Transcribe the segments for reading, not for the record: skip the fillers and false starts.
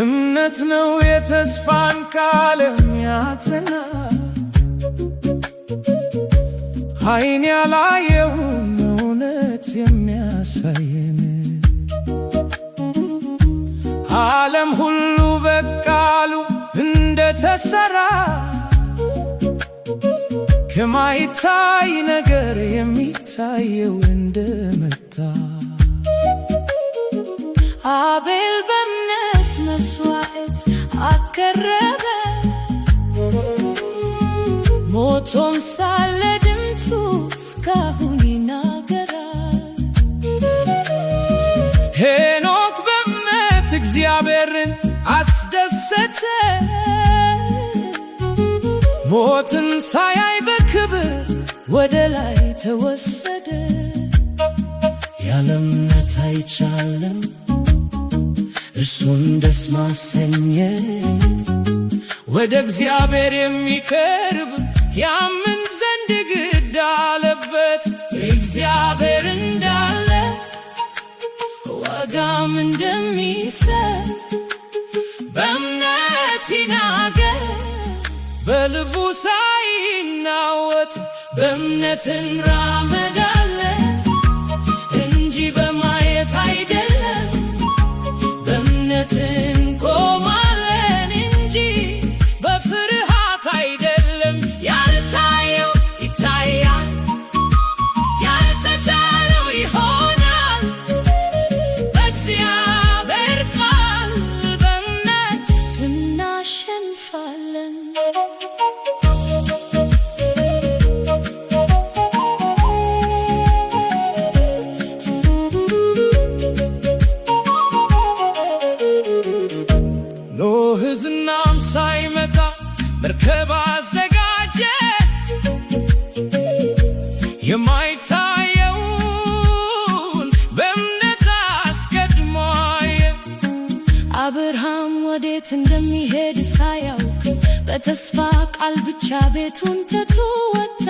እምነት ነው የተስፋን ቃል የሚያጸና፣ ዓይን ያላየውን እውነት የሚያሳየን። ዓለም ሁሉ በቃሉ እንደተሠራ፣ ከማይታይ ነገር የሚታየው እንደመጣ። አቤል በእምነት መስዋዕት አቀረበ፣ ሞቶም ሳለ ድምፁ እስካሁን ይናገራል። ሄኖክ በእምነት እግዚአብሔርን አስደሰተ፣ ሞትን ሳያይ በክብር ወደ ላይ ተወሰደ። ያለ እምነት አይቻልም እርሱን ደስ ማሰኘት። ወደ እግዚአብሔር የሚቀርብ ያምን ዘንድ ግድ አለበት፣ እግዚአብሔር እንዳለ ዋጋም እንደሚሰጥ በእምነት ይናገር። በልቡ ሳይናወጥ። በእምነት እንራመዳለን እንጂ በማየት አይደለም። በእምነት እንቆማለን እንጂ በፍርሃት አይደለም። ያልታየው ይታያል፣ ያልተቻለው ይሆናል። በእግዚአብሔር ቃል በእምነት እናሸንፋለን። ኖህ ዝናም ሳይመጣ መርከብ አዘጋጀ፣ የማይታየውን በእምነት አስቀድሞ አየ። አብርሃም ወዴት እንደሚሄድ ሳያውቅ በተስፋ ቃል ብቻ ቤቱን ትቶ ወጣ።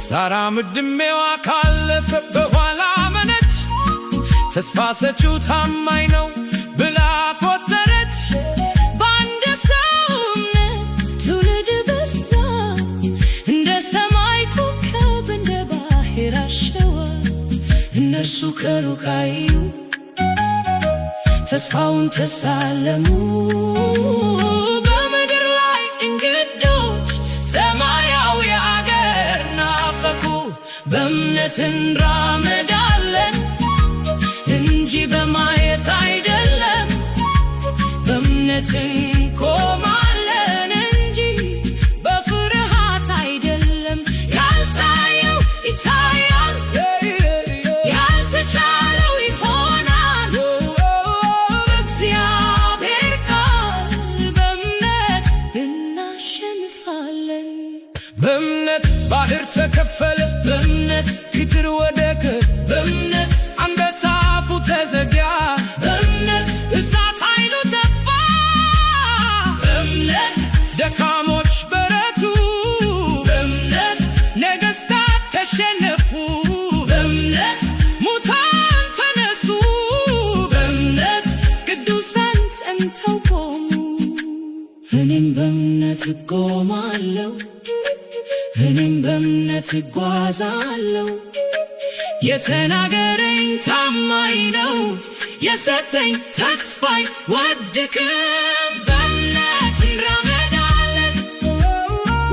ሳራም ዕድሜዋ ካለፈ በኋላ አመነች፣ ተስፋ ሰጪው ታማኝ ነው ብላ ቆጠረች። በአንድ ሰው እምነት ትውልድ በዛ፣ እንደ ሰማይ ኮከብ፣ እንደ ባህር አሸዋ። እነርሱ ከሩቅ አዩ፣ ተስፋውን ተሳለሙ። በምድር ላይ እንግዶች ሰማያዊ አገር ናፈቁ። በእምነት እንራመዳለን እንጂ በማየት አይደለም። በእምነት እንቆማለን እንጂ በፍርሃት አይደለም። ያልታየው ይታያል፣ ያልተቻለው ይሆናል። በእግዚአብሔር ቃል በእምነት እናሸንፋለን። በእምነት ባህር ተከፈለ፣ በእምነት ፒትር ወደቀ፣ በእምነት አንበሳ አፉ ተዘጋ፣ በእምነት እሳት ኃይሉ ጠፋ። በእምነት ደካሞች በረቱ፣ በእምነት ነገሥታት ተሸነፉ፣ በእምነት ሙታን ተነሱ፣ በእምነት ቅዱሳን ጸንተው ቆሙ። እኔም በእምነት እቆማለሁ፣ እኔም በእምነት እጓዛለሁ። የተናገረኝ ታማኝ ነው፣ የሰጠኝ ተስፋ አይወድቅም። በእምነት እንራመዳለን፣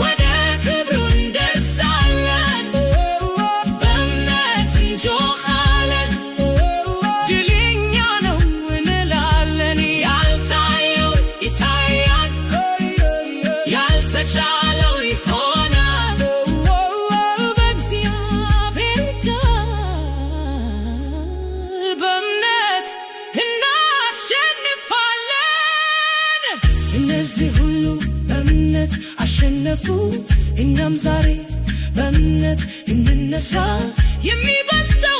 ወደ ክብሩ እንደርሳለን። በእምነት እንጮኻለን፣ ድል የእኛ ነው እንላለን። ያልታየው ይታያል፣ ያልተቻለው ይሆናል። በእምነት አሸነፉ። እኛም ዛሬ በእምነት እንነሳ። የሚበልጠው